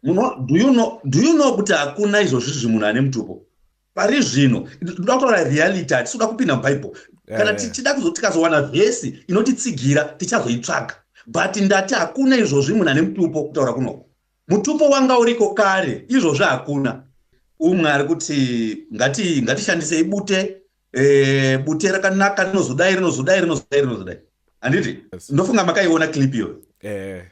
Do you know kuti hakuna izvozvi munhu ane mutupo pari zvino? Ndoda kutaura reality, hatisi kuda kupinda mubhaibheri. Kana tichida tikazowana vhesi inotitsigira, tichazoitsvaga, but ndati hakuna izvozvi munhu ane mutupo. Kutaura kunoko, mutupo wanga uriko kare, izvozvi hakuna. Umwe ari kuti ngatishandisei bute, bute rakanaka, rinozodai, rinozodai, rinozodai, rinozodai, handiti? Ndofunga makaiona clip iyoyo.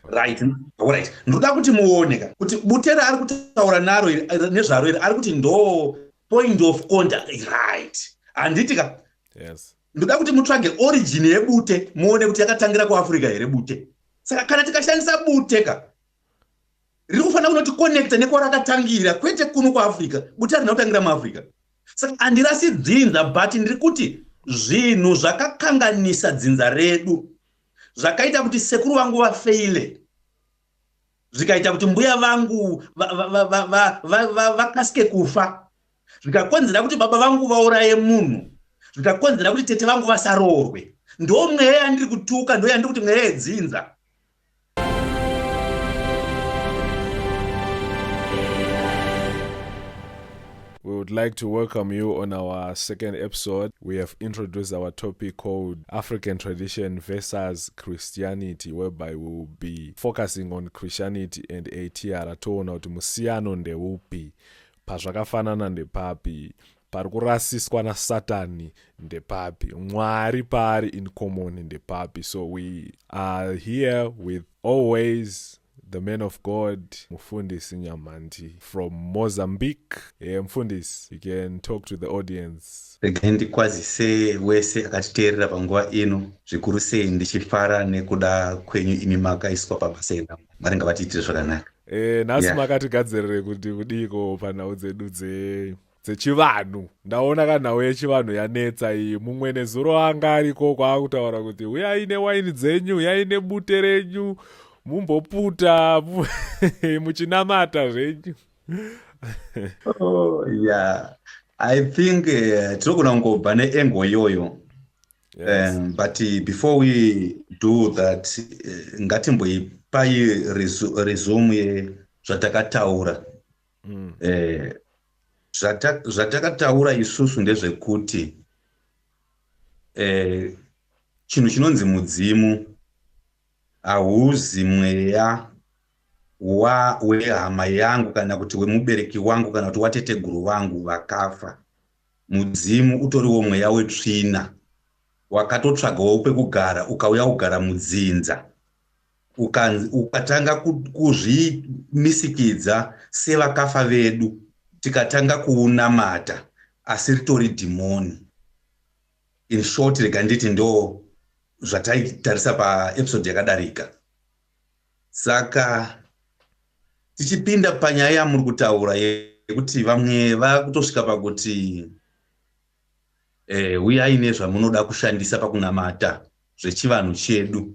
Right, right. Ndoda kuti muone ka kuti bute raari kutaura naro nezvaro iri, ari kuti ndo point of contact, right, handiti ka? Yes. Ndoda kuti mutsvage origin yebute, muone kuti yakatangira kuAfrica here bute. Saka kana tikashandisa bute ka, riri kufanira kunoticonnecta nekwarakatangira, kwete kuno kuAfrica. Bute harina kutangira muAfrica. Saka handirasi dzinza, but ndiri kuti zvinhu zvakakanganisa dzinza redu, zvakaita kuti sekuru vangu vafeile, zvikaita kuti mbuya vangu vakasike kufa, zvikakonzera kuti baba vangu vauraye munhu, zvikakonzera kuti tete vangu vasaroorwe, ndo mweya yandiri kutuka, ndo yandiri kuti mweya yedzinza. We would like to welcome you on our second episode. We have introduced our topic called African Tradition versus Christianity, whereby we will be focusing on Christianity and ATR. Toona kuti musiyano ndeupi, pazvakafanana ndepapi, pari kurasiswa nasatani ndepapi, Mwari paari in common ndepapi. So we are here with always the man of God, Mufundisi Nyamandi from Mozambique. Yeah, Mufundisi, you can talk to the audience. Regai ndikwazise wese akatiteerera panguva ino, zvikuru sei ndichifara nekuda kwenyu imi makaiswa pabasa iri. Mwari ngavatiitire zvakanaka. Nhasi makatigadzirire kuti kudiko panhau dzedu dzechivanhu? Ndaona kanhau yechivanhu yanetsa iyi. Mumwe nezuro anga ariko kwaakutaura kuti uyai newaini dzenyu, uyai nebute renyu, mumboputa muchinamata zvenyu. Oh, yeah, I think tinogona kungobva neangle iyoyo. But before we do that, ngatimboipai resume yezvatakataura. Zvatakataura isusu ndezvekuti chinhu chinonzi mudzimu hauzi mweya wehama yangu kana kuti wemubereki wangu kana kuti wateteguru vangu vakafa. Mudzimu utoriwo mweya wetsvina wakatotsvagawo pekugara, ukauya kugara mudzinza, ukatanga kuzvimisikidza sevakafa vedu, tikatanga kuunamata, asi ritori dhimoni. In short, rega nditi ndo zvataitarisa paepisode yakadarika. Saka tichipinda panyaya yamuri kutaura yekuti vamwe vakutosvika pakuti uyai nezvamunoda kushandisa pakunamata zvechivanhu chedu,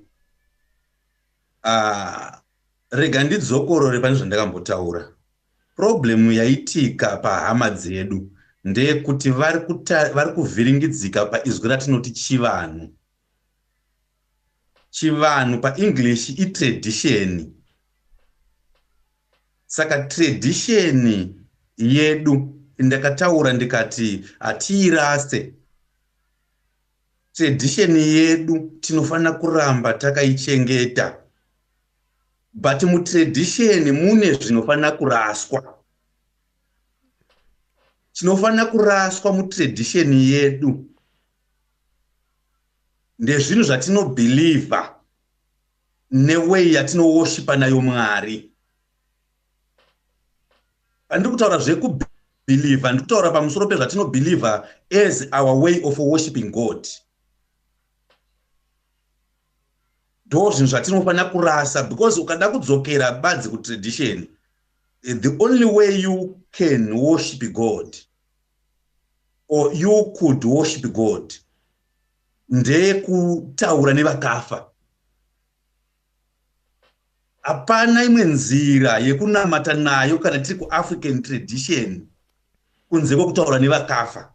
rega ndidzokorore pane zvandakambotaura. Problem yaitika pahama dzedu ndeyekuti vari kuvhiringidzika paizwi ratinoti chivanhu. Chivanhu paEnglish itradition. Saka tradition yedu, ndakataura ndikati hatiirase tradition yedu, tinofanira kuramba takaichengeta, but mutradition mune zvinofanira kuraswa. Chinofanira kuraswa mutradition yedu ndezvinhu zvatinobhilivha neway yatinoworshipa nayo Mwari. Pandiri kutaura zvekubhilivha, ndiri kutaura pamusoro pezvatinobhilivha as our way of worshiping God. Ndo zvinhu zvatinofanira kurasa, because ukada kudzokera badzi kutradition, the only way you can worship God or you could worship God ndeyekutaura nevakafa. Hapana imwe nzira yekunamata nayo kana tiri kuAfrican tradition kunze kwekutaura nevakafa.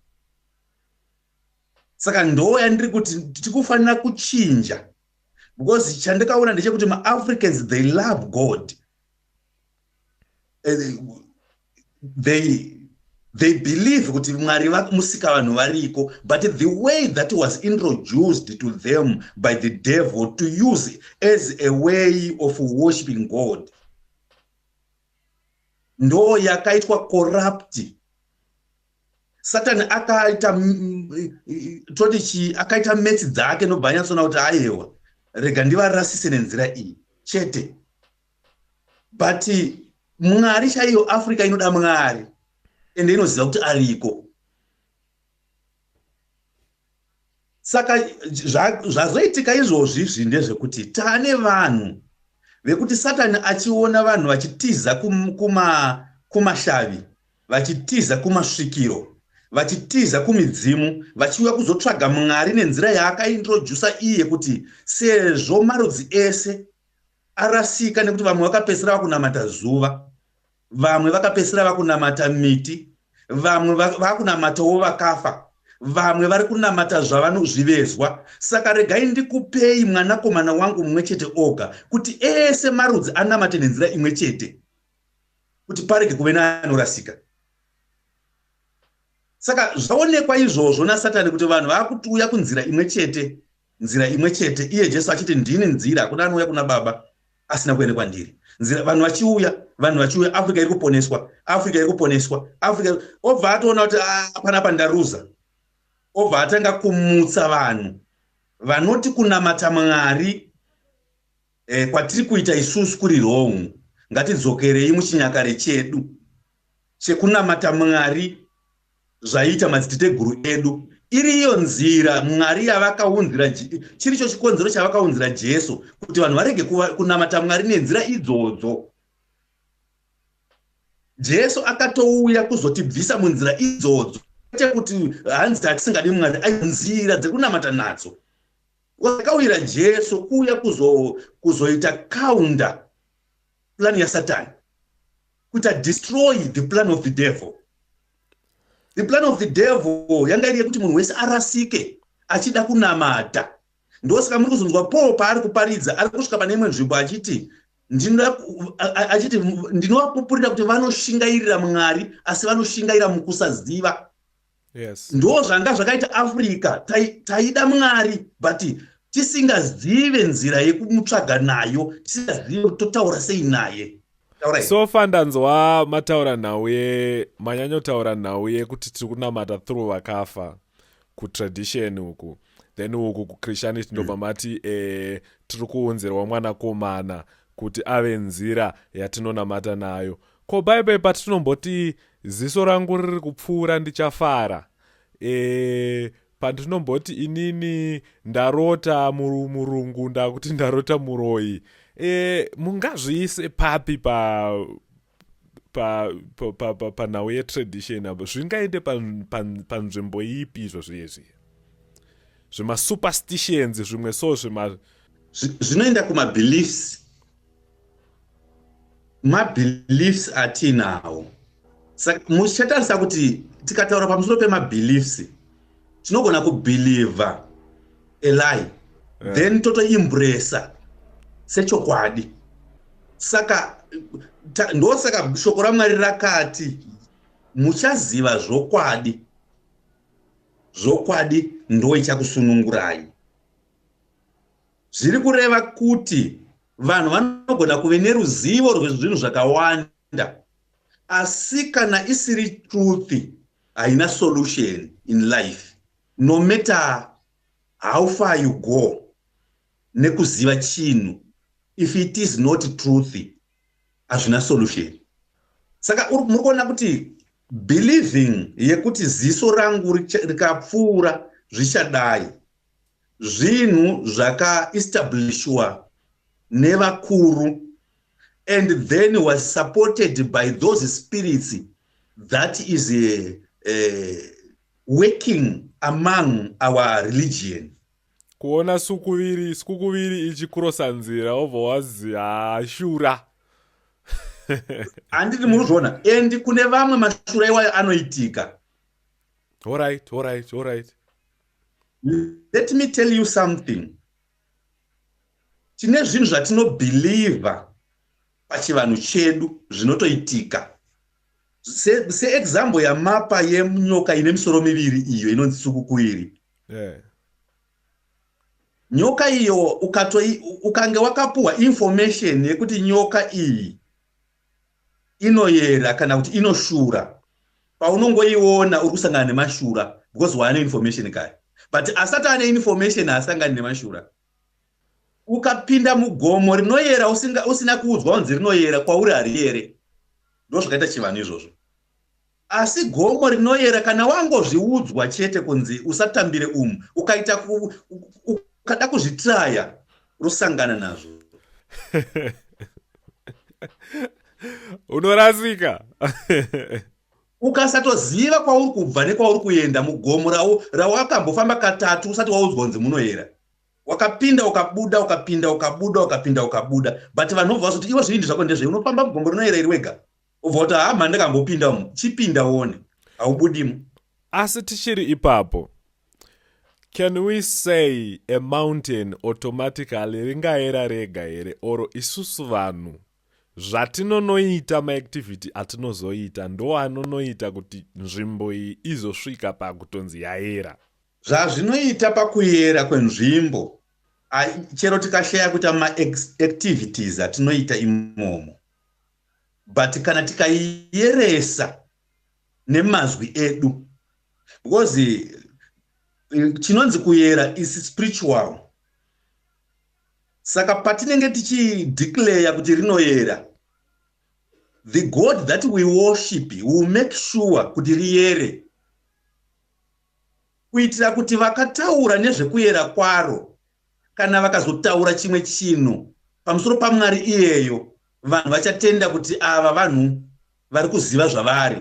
Saka ndo yandiri kuti tikufanira kuchinja, because chandikaona ndechekuti maAfricans, they love God. They believe kuti Mwari musika vanhu variko, but the way that was introduced to them by the devil to use as a way of worshiping God ndo yakaitwa corrupt. Satani akaita, toti chii, akaita metsi dzake, nobva anyatsona kuti aiwa, rega ndivarasise nenzira iyi chete. But Mwari chaiyo, Africa inoda Mwari ende inoziva kuti ariko. Saka zvazoitika izvozvi izvi ndezvekuti taane vanhu vekuti Satani achiona vanhu vachitiza kumashavi, vachitiza kumasvikiro, vachitiza kumidzimu, vachiuya kuzotsvaga Mwari nenzira yaakaintrodusa iye, kuti sezvo marudzi ese arasika, nekuti vamwe vakapedzisira vakunamata zuva, vamwe vakapedzisira vakunamata miti, vamwe vakunamatawo vakafa, vamwe vari kunamata zvavanozvivezwa, saka regai ndikupei mwanakomana wangu mumwe chete oga, kuti ese marudzi anamate nenzira imwe chete, kuti parege kuve neanorasika. Saka zvaonekwa izvozvo naSatani kuti vanhu vaakutiuya kunzira imwe chete, nzira imwe chete, iye Jesu achiti, "Ndini nzira, hakuna anouya kuna Baba asina kuenda kwandiri." Nzira, vanhu vachiuya, vanhu vachiuya, Africa iri kuponeswa, Africa iri kuponeswa, Africa. Obva atoona kuti, "Ah, panapa ndaruza." Obva atanga kumutsa vanhu vanoti kunamata Mwari kwatiri kuita isusu kuri wrong, ngatidzokerei muchinyakare chedu chekunamata Mwari zvaiita madziteteguru edu. Iriyo nzira Mwari yavakaunzira, chiricho chikonzero chavakaunzira Jesu, kuti vanhu varege kunamata Mwari nenzira idzodzo. Jesu akatouya kuzotibvisa munzira idzodzo, kwete kuti hanzi tatisingadi Mwari, ai nzira dzekunamata nadzo. Wakauyira Jesu kuuya kuzoita counter plan yaSatani, kuita destroy the plan of the devil. The plan of the devil yanga iri yekuti munhu wese arasike achida kunamata. Ndosaka muri kuzonzwa Paul paari kuparidza, ari kusvika pane imwe nzvimbo achiti, "Ndinovapupurira kuti vanoshingairira Mwari, asi vanoshingaira mukusaziva." Ndo zvanga zvakaita Africa. Taida Mwari, but tisingazive nzira yekumutsvaga nayo, tisingazive kuti totaura sei naye. Taurai. So far ndanzwa mataura nhau ye, manyanyotaura nhau yekuti tiri kunamata through vakafa kutradition uku, then uku kuChristianity ndobva mati tiri kuunzirwa mwanakomana kuti ave nzira yatinonamata nayo. Ko Bhaibheri patinomboti, "Ziso rangu riri kupfuura, ndichafara," pandinomboti inini ndarota murungu, ndakuti ndarota muroi, mungazviise papi pa panhau yetradition apo? Zvingaende panzvimbo ipi izvo zvezvi zvemasuperstitions, zvimwe so zvema? Zvinoenda kumabeliefs, mabeliefs atinawo. Saka muchatarisa kuti tikataura pamusoro pemabeliefs, tinogona kubelieva a lie, then totoembracea sechokwadi. Saka ndosaka shoko raMwari rakati, "Muchaziva zvokwadi, zvokwadi ndo ichakusunungurai." Zviri kureva kuti vanhu vanogona kuve neruzivo rwezvinhu zvakawanda, asi kana isiri truth, haina solution in life. No matter how far you go nekuziva chinhu, if it is not truth, hazvina solution. Saka muri kuona kuti believing yekuti ziso rangu rikapfuura zvichadai, zvinhu zvakaestablishwa nevakuru and then was supported by those spirits that is working among our religion. Kuona sukuviri, sukuviri ichikurosa nzira, wobva wazi hashura. Handiti muri kuzviona? And kune vamwe mashura iwayo anoitika. Alright. Let me tell you something. Tine zvinhu zvatinobelieva. Pachivanhu chedu zvinotoitika. Seexample yamapa yenyoka ine misoro miviri iyo inonzi tsukukuiri. Nyoka iyo ukange wakapuhwa information yekuti nyoka iyi inoyera kana kuti inoshura, paunongoiona uri kusangana nemashura because waane information kare. But asati ane information haasangani nemashura. Ukapinda mugomo rinoyera usina kuudzwa kunzi rinoyera, kwauri hariyere. Ndo zvakaita chivanhu izvozvo. Asi gomo rinoyera kana wangozviudzwa chete kunzi usatambire umu, ukaita ukada kuzvitraya, rosangana nazvo. Unorasika. Ukasatoziva kwauri kubva nekwauri kuenda mugomo rawakambofamba katatu usati waudzwa kunzi munoyera, wakapinda ukabuda, ukapinda ukabuda, ukapinda ukabuda, but vanhu vobva vazoti iwe zvivindi zvako ndezvei, unofamba mugomo rinoyera iri wega? Ubva kuti hama ndakambopinda umu. Chipinda uone, haubudimo. Asi tichiri ipapo, can we say a mountain automatically ringaera rega here, or isusu vanhu zvatinonoita, maactivity atinozoita ndo anonoita kuti nzvimbo iyi izosvika pakutonzi yaera? Zvazvinoita pakuyera kwenzvimbo, chero tikashaya kuita maactivities atinoita imomo, but kana tikaiyeresa nemazwi edu, because chinonzi kuyera is spiritual. Saka patinenge tichideclare kuti rinoyera, the God that we worship will make sure kuti riyere, kuitira kuti vakataura nezvekuyera kwaro, kana vakazotaura chimwe chinhu pamusoro paMwari iyeyo, vanhu vachatenda kuti ava vanhu vari kuziva zvavari,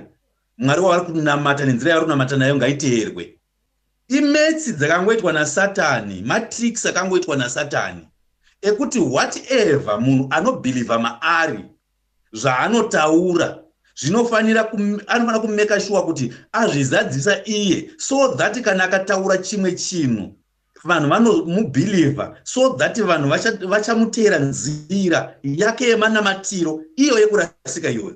Mwari wavari kunamata nenzira yavari kunamata nayo ngaiteerwe. Imetsi dzakangoitwa naSatani, matricks akangoitwa naSatani ekuti whatever munhu anobhilivha maari, zvaanotaura zvinofanira, anofanira kumeka sure kuti azvizadzisa iye, so that kana akataura chimwe chinhu vanhu vanomubhilivha, so that vanhu vachamuteera nzira yake yemanamatiro iyo yekurasika iyoyo.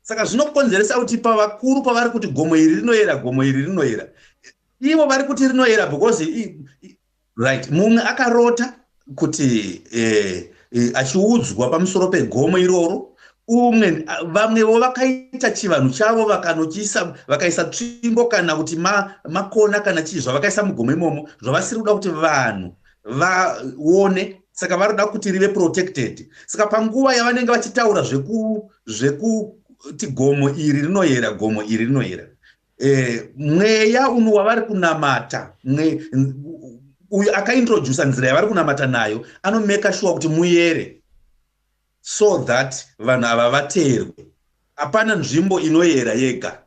Saka zvinokonzeresa kuti pavakuru pavari kuti gomo iri rinoyera, gomo iri rinoyera, ivo vari kuti rinoyera because right, mumwe akarota kuti achiudzwa pamusoro pegomo iroro. Umwe, vamwewo vakaita chivanhu chavo, vakanochiisa, vakaisa tsvimbo kana kuti makona kana chii zvavakaisa mugomo imomo zvavasiri kuda kuti vanhu vaone. Saka vari kuda kuti rive protected. Saka panguva yavanenge vachitaura zvekuti gomo iri rinoyera, gomo iri rinoyera, mweya uno wavari kunamata, uyu akaintrodusa nzira yavari kunamata nayo, anomeka sure kuti muyere so that vanhu ava vateerwe. Hapana nzvimbo inoyera yega,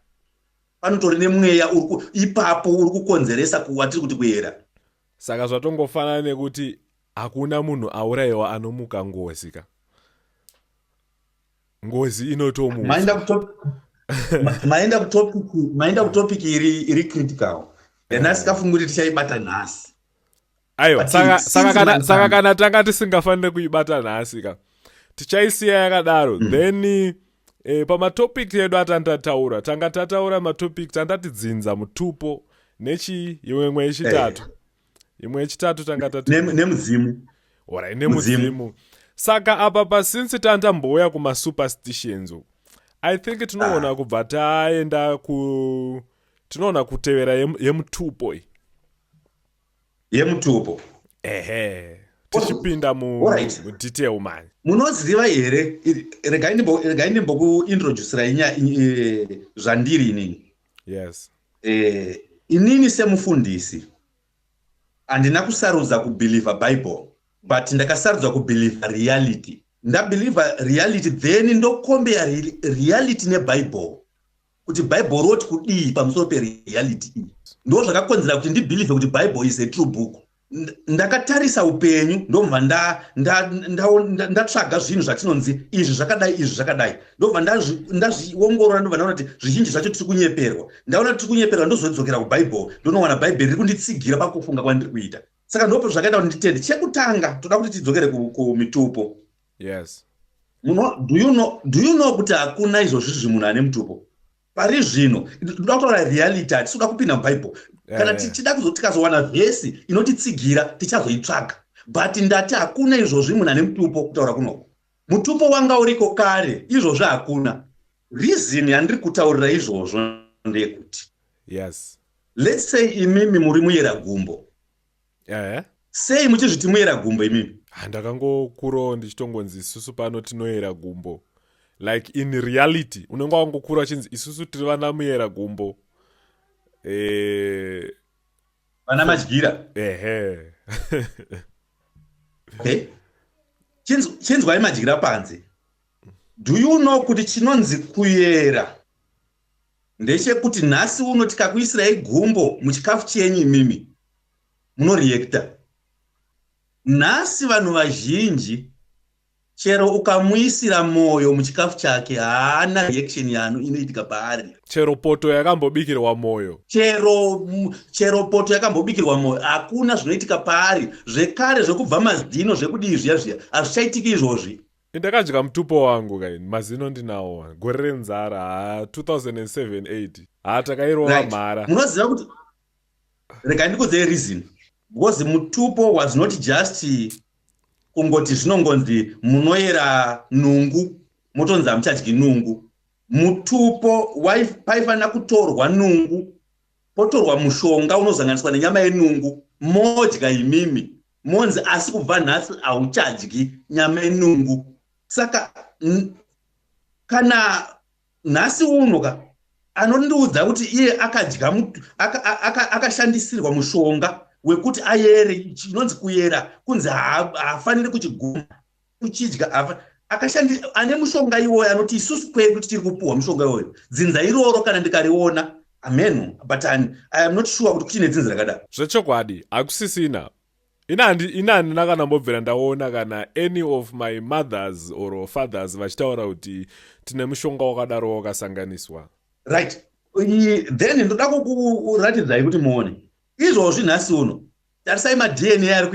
panotori nemweya ipapo uri kukonzeresa kuwatiri kuti kuyera. Saka zvatongofanana nekuti hakuna munhu aurayiwa anomuka ngozi ka, ngozi inotomuka. Maenda kutopic iri critical yanasikafungi kuti tichaibata nhasi. Aiwa, saka kana tanga tisingafaniri kuibata nhasi ka, tichaisiya yakadaro. Then pamatopic edu atandataura, tanga tataura matopic tandati dzinza, mutupo, nechi imwe yechitatu, imwe yechitatu tanga tati Nemudzimu. Alright, nemudzimu. Saka apa pasince tandambouya kumasuperstitions, I think tinoona kubva taenda ku tinoona kutevera yemutupo iyi. Yemutupo. Ehe, tichipinda mudetail mani. Munoziva here, regai ndimbokuintroducirai zvandiri inini. Yes. Inini semufundisi handina kusarudza kubhilivha Bible, but ndakasarudza kubhilivha reality. Ndabhilivha reality, then ndokombeya reality neBible, kuti Bible roti kudii pamusoro pereality iyi. Ndo zvakakonzera kuti ndibhilivhe kuti Bible is a true book. Ndakatarisa upenyu, ndobva ndatsvaga zvinhu zvatinonzi izvi zvakadai, izvi zvakadai, ndobva ndazviongorora, ndobva ndaona kuti zvizhinji zvacho tiri kunyeperwa. Ndaona tiri kunyeperwa, ndozodzokera kuBhaibheri, ndonowana Bhaibheri riri kunditsigira pakufunga kwandiri kuita. Saka ndopo zvakaita kuti nditende. Chekutanga, toda kuti tidzokere kumitupo. Yes. Do you know kuti hakuna izvozvi zvimunhu ane mutupo pari zvino? Ndoda kutaura reality, hatisi kuda kupinda mubhaibheri. Kana tichida tikazowana vhesi inotitsigira, tichazoitsvaga, but ndati hakuna izvozvi munhu ane mutupo. Kutaura kunoko, mutupo wanga uriko kare, izvozvi hakuna. Reason yandiri kutaurira izvozvo ndeyekuti, let's say imimi muri muyera gumbo. Sei muchizviti muyera gumbo imimi? Ndakangokurawo ndichitongonzi isusu pano tinoyera gumbo. Like, in reality unenge wangokura uchinzi isusu tiri vana muyera gumbo. Vana madyira. Ehe. Okay, chinzwai madyira panze. Do you know kuti chinonzi kuyera ndechekuti nhasi uno tikakuisirai gumbo muchikafu chenyu, imimi munoreacta? Nhasi vanhu vazhinji, chero ukamuisira moyo muchikafu chake, haana reaction yano inoitika paari. Chero poto yakambobikirwa moyo. Chero poto yakambobikirwa moyo, hakuna zvinoitika paari. Zvekare zvekubva mazino, zvekudii zviya zviya, hazvichaitiki izvozvi. Ndakadya mutupo wangu kaini, mazino ndinawo. Gore renzara, ha, 2007 8, ha, takairova mhara. Munoziva kuti, rega ndikudzei reason, because mutupo was not just kungoti zvinongonzi munoyera nungu, motonzi hamuchadyi nungu. Mutupo paifanira kutorwa nungu, potorwa mushonga unozanganiswa nenyama yenungu, modya imimi, monzi asi kubva nhasi hauchadyi nyama yenungu. Saka kana nhasi uno ka anondiudza kuti iye akadya akashandisirwa mushonga wekuti ayere, chinonzi kuyera kunzi haafaniri kuchiguma, kuchidya, ane mushonga iwoyo, anoti isusu kwedu tichiri kupuhwa mushonga iwoyo, dzinza iroro kana ndikariona, ameno, but I am not sure kuti kuchine dzinza rakadaro. Zvechokwadi hakusisina. Ina handina kana mbobvira ndaona kana any of my mothers or fathers vachitaura kuti tine mushonga wakadaro wakasanganiswa. Right, then ndoda kukuratidzai kuti muone izvozvi nhasi uno. Tarisai maDNA ari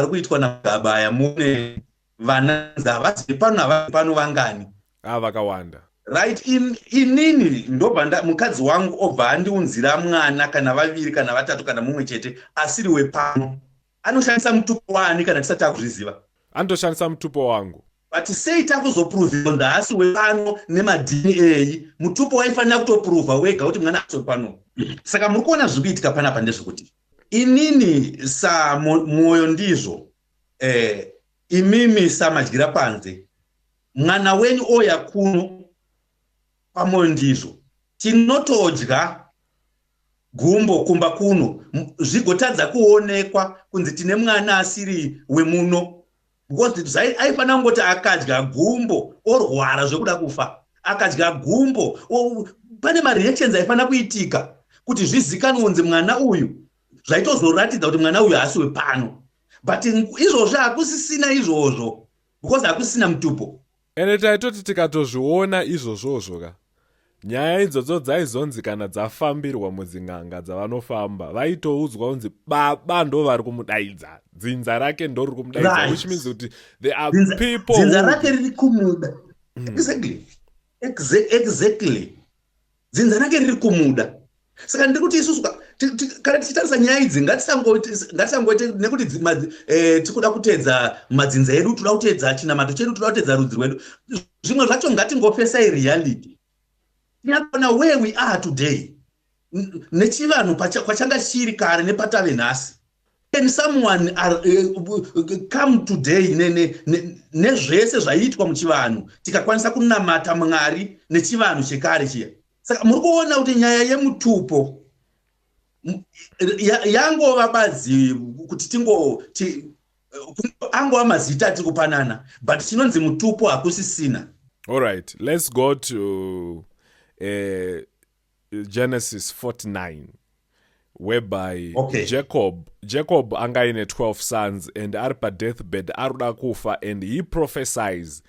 kuitwa nagabaya, muone vana havasi pano, havasi pano, vangani? A, vakawanda. Right, inini ndobva mukadzi wangu obva andiunzira mwana, kana vaviri, kana vatatu, kana mumwe chete asiri wepano, anoshandisa mutupo waani kana tisati takuzviziva? Anotoshandisa mutupo wangu. But sei takuzopruvha kunzi haasi wepano nemaDNA? Mutupo waifanira kutopruvha wega kuti mwana asi wepano. Saka muri kuona zviri kuitika panapa ndezvekuti inini samwoyo ndizvo, imimi samadyira panze, mwana wenyu oya kuno pamwoyo ndizvo, tinotodya gumbo kumba kuno, zvigotadza kuonekwa kunzi tine mwana asiri wemuno, because aifanira kungoti akadya gumbo orwara zvekuda kufa. Akadya gumbo, pane mareactions aifanira kuitika kuti zvizikanwe kunzi mwana uyu, zvaitozoratidza kuti mwana uyu haasi wepano. But izvozvo hakusisina izvozvo, because hakusisina mutupo. Ende taitoti tikatozviona izvozvozvo ka, nyaya idzodzo dzaizonzi kana dzafambirwa mudzin'anga dzavanofamba, vaitoudzwa kunzi baba ndo vari kumudaidza, dzinza rake ndo riri kumudaidza, which means kuti there are people Dzinza rake riri kumuda. Exactly, dzinza rake riri kumuda. Saka ndiri kuti isusu kana tichitarisa nyaya idzi, ngatisangoite nekuti tikuda kuteedza madzinza edu, toda kuteedza chinamato chedu, toda kuteedza rudzi rwedu. Zvimwe zvacho ngatingofesai reality, tinyatsoona where we are today nechivanhu kwachanga chiri kare nepatave nhasi. Can someone come today nezvese zvaiitwa muchivanhu, tikakwanisa kunamata Mwari nechivanhu chekare chiya? Saka muri kuona kuti nyaya yemutupo yangova badzi kuti tingo angova mazita atiri kupanana, but chinonzi mutupo hakusisina. All right, let's go to Genesis 49, whereby Jacob anga aine 12 sons and ari padeathbed, ari kuda kufa, and he prophesies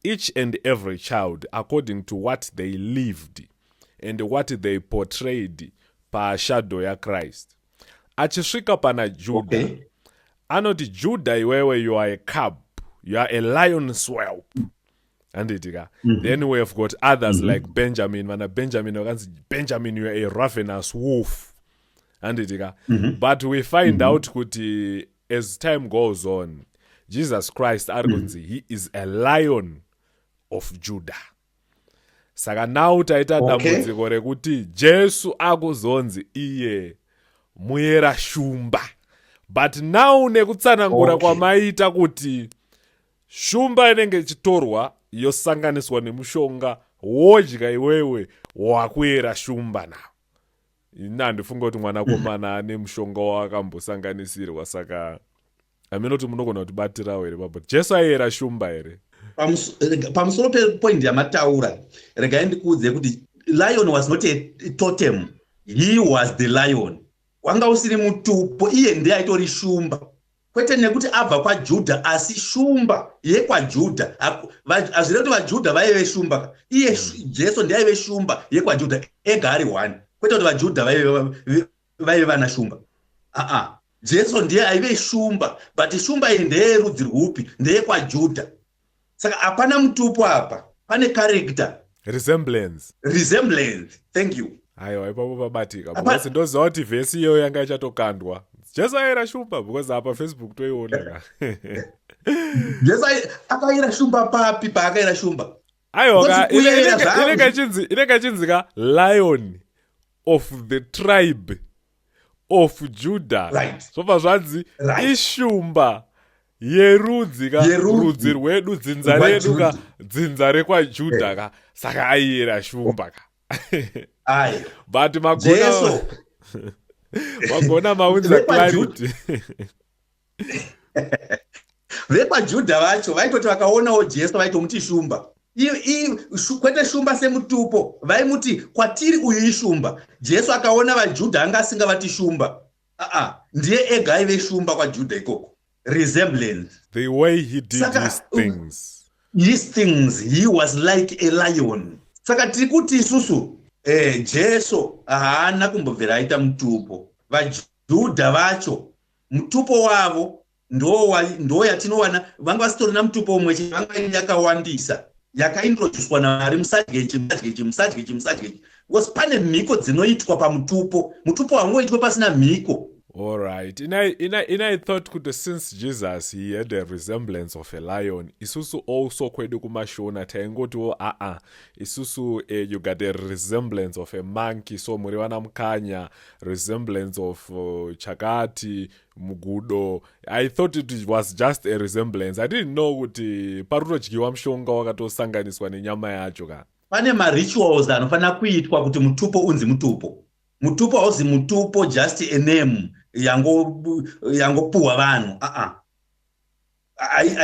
each and every child according to what they lived and what they portrayed pashadow yaChrist. Achisvika pana Judah, anoti, "Judah, iwewe, you are a cub, you are a lion's whelp." Handiti ka? Then we have got others like Benjamin. Vana Benjamin vakanzi, "Benjamin, you are a ravenous wolf," handiti ka? But we find out kuti as time goes on, Jesus Christ ari kunzi he is a Lion of Judah. Saka now taita dambudziko rekuti Jesu akuzonzi iye muyera shumba, but now nekutsanangura kwamaita kuti shumba inenge ichitorwa yosanganiswa nemushonga, wodya iwewe, wakuyera shumba. Now ini handifunga kuti mwanakomana ane mushonga wakambosanganisirwa, saka haminoti munogona kutibatirawo here papo, Jesu aiyera shumba here? Pamusoro pepoint yamataura, regai ndikuudze kuti lion was not a totem, he was the lion. Wanga usiri mutupo, iye ndiye aitori shumba, kwete nekuti abva kwaJudha, asi shumba yekwaJudha. Hazvirevi kuti vaJudha vaive shumba. Iye Jesu ndiye aive shumba yekwaJudha ega ari one, kwete kuti vaJudha vaive vana shumba. Aa, Jesu ndiye aive shumba, but shumba iyi ndeyerudzi rwupi? NdeyekwaJudha. Saka hapana mutupo apa, pane character. Resemblance. Resemblance, thank you. Aiwa, ipapo pabatika, because ndoziva kuti vhesi iyoyo yanga ichatokandwa, "Jesu aira shumba," because apa Facebook toiona ka. Jesu akaira shumba papi? Paakaira shumba? Aiwa ka, inenge ichinzi ka Lion of the Tribe of Judah. Zvobva zvanzi ishumba yerudzi ka, rudzi rwedu, dzinza redu ka, dzinza rekwaJudha ka, saka aiyera shumba ka. But magona maunza clarity. VekwaJudha vacho vaitoti vakaonawo Jesu vaitomuti shumba, kwete shumba semutupo. Vaimuti, "Kwatiri uyu ishumba." Jesu akaona vaJudha anga asingavati shumba. Aa, ndiye ega aive shumba kwaJudha ikoko. Resemblance. The way he did his things. His things, he was like a lion. Saka tiri kuti isusu Jesu haana kumbobvira aita mutupo. VaJudha vacho mutupo wavo ndo yatinowana, vanga vasitorina mutupo umwe chete, vanga vaine yakawandisa yakaintroducwa naMwari: musadye ichi, musadye ichi, musadye ichi, musadye ichi, because pane mhiko dzinoitwa pamutupo. Mutupo haungoitwe pasina mhiko. All right. In I thought kuti since Jesus, he had a resemblance of a lion, isusu also kwedu kumashona taingotiwo, aa, isusu you got a resemblance of a monkey, so muri vana mukanya, resemblance of chakati, mugudo. I thought it was just a resemblance. I didn't know kuti parutodyiwa mushonga wakatosanganiswa nenyama yacho ka. Pane marituals anofanira kuitwa kuti mutupo unzi mutupo. Mutupo hauzi mutupo just a name yangopuhwa vanhu. Aa,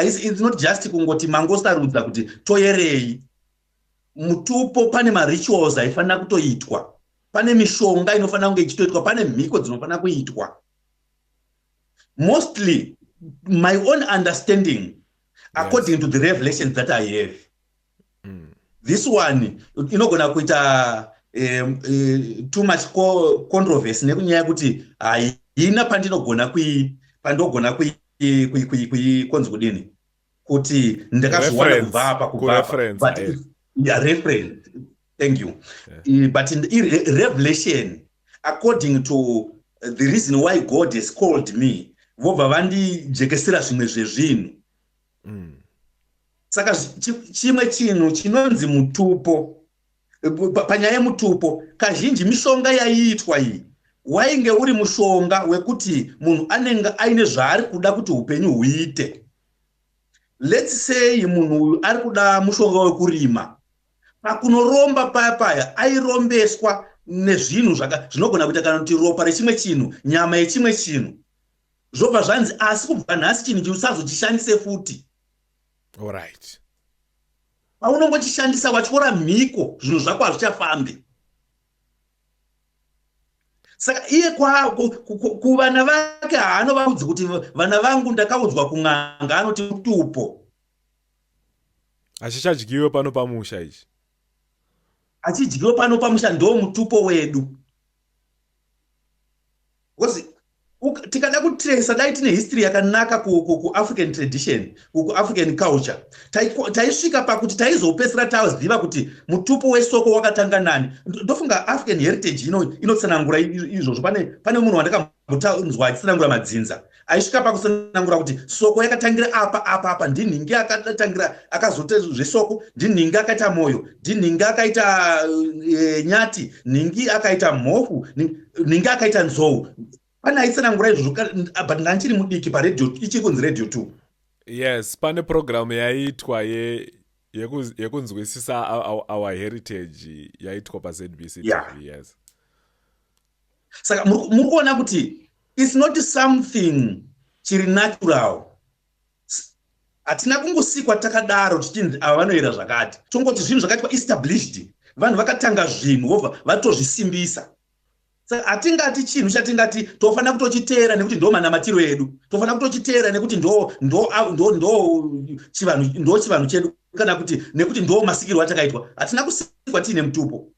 it's not just kungoti mangosarudza kuti toyerei mutupo. Pane marituals aifanira kutoitwa, pane mishonga inofanira kunge ichitoitwa, pane mhiko dzinofanira kuitwa. Mostly my own understanding, according to the revelations that I have, this one inogona kuita too much controversy nekunyaya yekuti haina pandinogona kui pandogona konzi kudini kuti ndakazviwana kubva apa, kubva apa, but yeah, reference, thank you. But in revelation, according to the reason why God has called me, vobva vandijekesera zvimwe zvezvinhu. Saka chimwe chinhu chinonzi mutupo, panyaya yemutupo, kazhinji mishonga yaiitwa iyi wainge uri mushonga wekuti munhu anenge aine zvaari kuda kuti upenyu huite. Let's say munhu uyu ari kuda mushonga wekurima. Pakunoromba paya paya airombeswa nezvinhu zvinogona kuita kana kuti ropa rechimwe chinhu, nyama yechimwe chinhu, zvobva zvanzi, "Asi kubva nhasi chinhu chiusazochishandise futi." Paunongochishandisa watyora mhiko, zvinhu zvako hazvichafambi. Saka iye kuvana vake haanovaudzi kuti, "Vana vangu, ndakaudzwa kun'anga." Anoti mutupo. Hachichadyiwe pano pamusha ichi. Achidyiwe pano pamusha, ndo mutupo wedu, because Tikada kutresa, dai tine history yakanaka kuAfrican tradition, kuAfrican culture, taisvika pakuti taizopedzisira taziva kuti mutupo wesoko wakatanga nani. Ndofunga African Heritage inotsanangura izvozvo. Pane munhu wandakambotanzwa achitsanangura madzinza, aisvika pakutsanangura kuti soko yakatangira apa, apa, apa, ndinhingi akatangira, akazoita zvesoko, ndinhingi akaita moyo, ndinhingi akaita nyati, nhingi akaita mhofu, nhingi akaita nzou. Pane aitsanangura izvozvo, but ndanchiri mudiki, paredio ichiri kunzi Radio 2. Yes, pane programu yaiitwa yekunzwisisa our heritage, yaitwa paZBC TV, yes. Saka muri kuona kuti it's not something chiri natural. Hatina kungosikwa takadaro tichinzi ava vanoyera zvakati. Tongoti zvinhu zvakaitwa established, vanhu vakatanga zvinhu, vobva vatozvisimbisa. Saka hatingati chinhu chatingati tofanira kutochiteera nekuti ndo manamatiro edu, tofanira kutochiteera nekuti ndo chivanhu chedu, kana kuti nekuti ndo masikirwo atakaitwa. Hatina kusikwa tiine mutupo.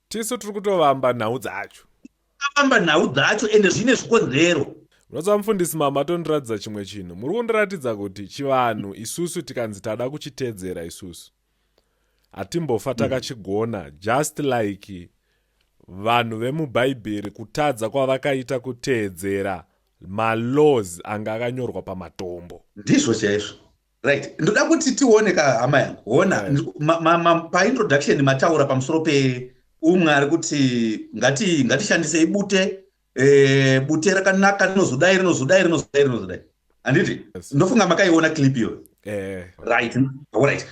Tisu tiri kutovamba nhau dzacho. Vamba nhau dzacho, ende zvine zvikonzero. Unoziva, mufundisi, mama tondiratidza chimwe chinhu. Muri kundiratidza kuti chivanhu isusu tikanzi tada kuchiteedzera isusu, hatimbofa takachigona, just like vanhu vemubhaibheri kutadza kwavakaita kuteedzera malaws anga akanyorwa pamatombo. Ndizvo chaizvo, right. Ndoda kuti tione ka, hama yangu, hona. Paintroduction mataura pamusoro peumwe ari kuti ngatishandisei bute, bute rakanaka, rinozodai, rinozodai, rinozodai, rinozodai, handiti? Yes. Ndofunga makaiona clip iyoyo. Eh. Right,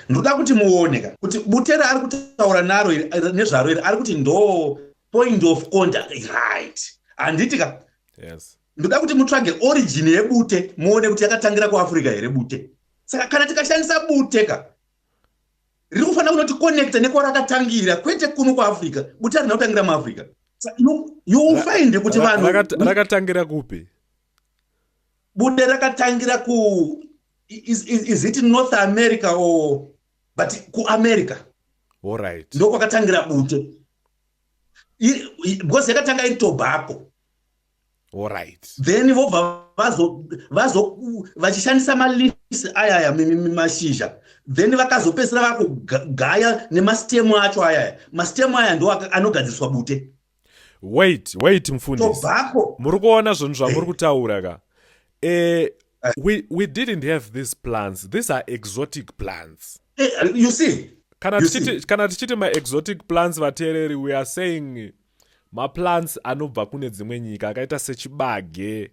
ndoda kuti muone ka kuti bute raari kutaura naro nezvaro iri, ari kuti ndo point of contact, right, handiti ka? Yes. Ndoda kuti mutsvage origin yebute, muone kuti yakatangira kuAfrica here bute. Saka kana tikashandisa bute ka, riri kufanira kunoticonnecta nekwarakatangira, kwete kuno kuAfrica. Bute harina kutangira muAfrica. You will find kuti vanhu Rakatangira kupi? Bude rakatangira ku is it North America or, but kuAmerica. Ndokwakatangira bute, because yakatanga iri tobacco. Then vobva vazo vachishandisa maleaves ayaya, mashizha, then vakazopedzisira vakugaya nemastem acho ayaya. Mastem aya ndo anogadziriswa bute. Wait, wait, mufundisi. Tobacco. Muri kuona zvinhu zvamuri kutaura ka. We didn't have these plants. These are exotic plants. You see. Kana You kana tichiti maexotic plants, vateereri, we are saying maplants anobva kune dzimwe nyika, akaita sechibage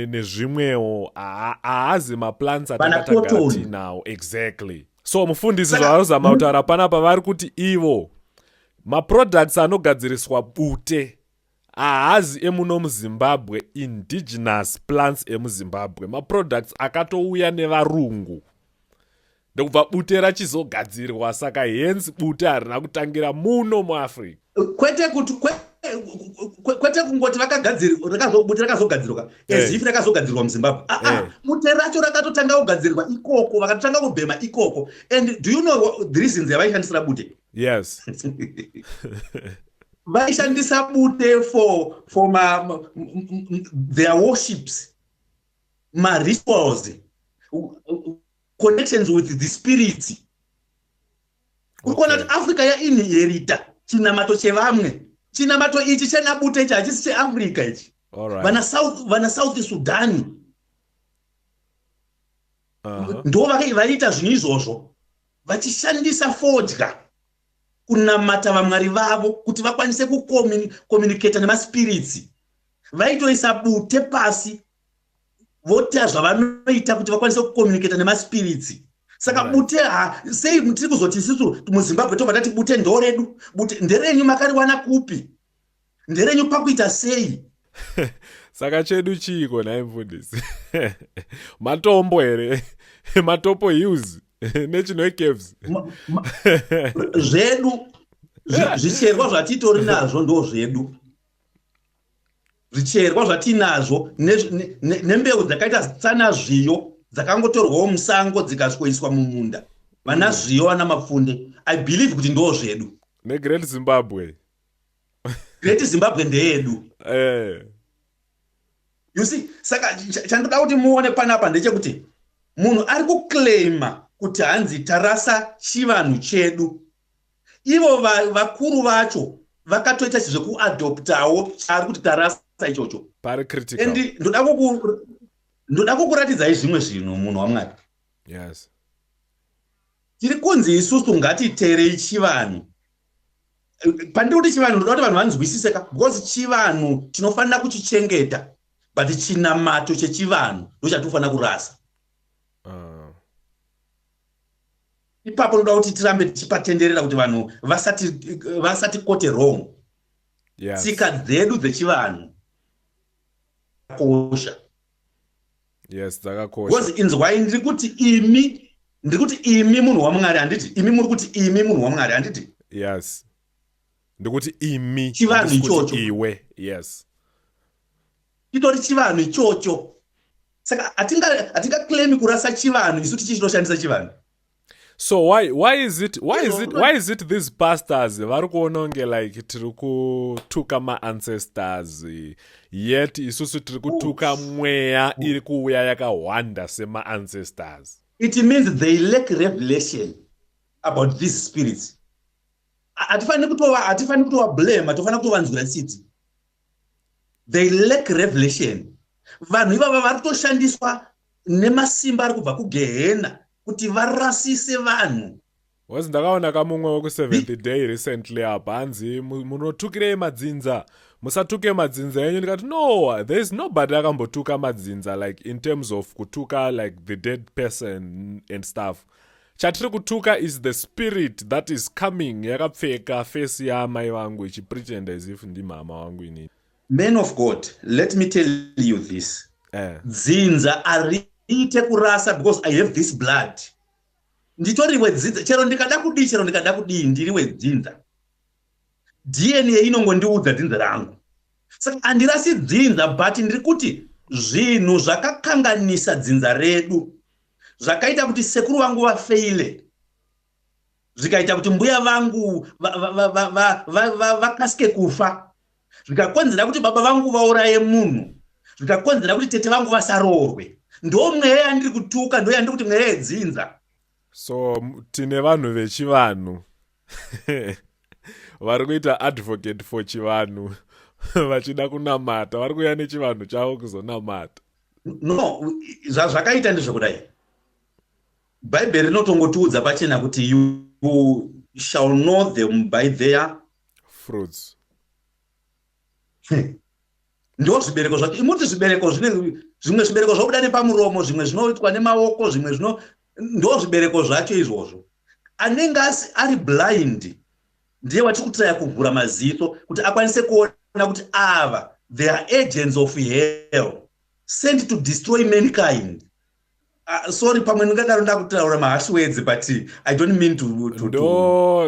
nezvimwewo. Haazi maplants Vana atakatagara cotton. tinawo, exactly. So mufundisi, zvavarozama kutaura panapa, vari kuti ivo maproducts anogadziriswa bute haazi emuno muZimbabwe, indigenous plants emuZimbabwe. Maproducts akatouya nevarungu, ndokubva bute rachizogadzirwa. Saka hence bute harina kutangira muno muAfrica. Kwete kuti kwete kungoti bute rakazogadzirwa as if rakazogadzirwa muZimbabwe. Ah, ah, bute racho rakatotanga kugadzirwa ikoko, vakatotanga kubhema ikoko. And do you know the reasons yavaishandisira bute? Yes. Vaishandisa bute for their worships, marituals, connections with the spirits. Uri kuona kuti Africa yainherita chinamato chevamwe. Chinamato ichi chenabute ichi hachisi cheAfrica ichi. Vana South Sudan ndo vaiita zvinhu izvozvo, vachishandisa fodya kunamata vamwari vavo kuti vakwanise kucommunicata nemaspirits. Vaitoisa bute pasi, vota zvavanoita kuti vakwanise kucommunicata nemaspirits. Saka bute ha, sei tiri kuzoti isusu muZimbabwe tobva tati bute ndo redu? Bute nderenyu makariwana kupi? Nderenyu pakuita sei? Saka chedu chiiko nhai, mufundisi? Matombo here? Matopo Hills neChinhoyi Caves? Zvedu zvicherwa zvatitori nazvo ndo zvedu. Zvicherwa zvatinazvo nembeu dzakaita tsana zviyo, dzakangotorwawo musango, dzikasvikoiswa mumunda, vana zviyo, vana mapfunde, I believe kuti ndo zvedu. NeGreat Zimbabwe. Great Zimbabwe ndeyedu. You see, saka chandoda kuti muone panapa ndechekuti munhu ari kuclaima kuti hanzi tarasa chivanhu chedu, ivo vakuru vacho vakatoita zvekuadoptawo chaari kuti tarasa ichocho. Pari critical. And ndoda kukuratidzai zvimwe zvinhu, munhu waMwari. Tiri kunzi isusu ngatiterei chivanhu. Pandiri kuti chivanhu, ndoda kuti vanhu vanzwisise ka, because chivanhu tinofanira kuchichengeta, but chinamato chechivanhu ndochatinofanira kurasa. Ipapo ndoda kuti tirambe tichipatenderera kuti vanhu vasati quote wrong. Tsika dzedu dzechivanhu kosha. Yes, dzakakosha. Because inzwai, ndiri kuti imi munhu waMwari, handiti? Imi muri kuti imi munhu waMwari, handiti? Yes, ndikuti imi. Chivanhu handisi kuti ichocho. Iwe, yes. Chitori chivanhu ichocho. Saka hatingaclaimi kurasa chivanhu isu tichichitoshandisa chivanhu. So why is it these pastors vari kuona kunge like tiri kutuka maancestors, yet isusu tiri kutuka mweya iri kuuya yakahwanda semaancestors? It means they lack revelation about these spirits. Hatifaniri kutova blame, tofanira kutovanzwira tsitsi. They lack revelation. Vanhu ivava vari kutoshandiswa nemasimba ari kubva kugehena kuti varasise vanhu. Was ndakaona kamumwe wekuSeventh Day recently apa, hanzi, "Munotukirei madzinza? Musatuke madzinza enyu." Ndikati, "No, there is nobody akambotuka madzinza, like in terms of kutuka like the dead person and stuff. Chatiri kutuka is the spirit that is coming yakapfeka face yamai vangu, ichipretend as if ndimama wangu inini." Man of God, let me tell you this. Dzinza hariite kurasa because I have this blood. Nditori wedzinza chero ndikada kudii, chero ndikada kudii, ndiri wedzinza. DNA inongondiudza dzinza rangu, saka handirasi dzinza, but ndiri kuti zvinhu zvakakanganisa dzinza redu, zvakaita kuti sekuru vangu vafeile, zvikaita kuti mbuya vangu vakasike kufa, zvikakonzera kuti baba vangu vauraye munhu, zvikakonzera kuti tete vangu vasaroorwe, ndo mweya yandiri kutuka, ndo yandiri kuti mweya yedzinza. So tine vanhu vechivanhu vari kuita advocate for chivanhu, vachida kunamata, vari kuuya nechivanhu chavo kuzonamata. No, zvazvakaita ndezvekudai: Bhaibheri rinotongotiudza pachena kuti you shall know them by their fruits. Ndo zvibereko zvacho. Imuti zvibereko zvine zvimwe zvibereko zvobuda nepamuromo, zvimwe zvinoitwa nemaoko, zvimwe zvino, ndo zvibereko zvacho izvozvo. Anenge ari blind ndiye watiri kutraya kuvhura maziso kuti akwanise kuona kuti ava, they are agents of hell sent to destroy mankind. Sorry, pamwe ndingadaro ndakutaura maharsh words, but I don't mean to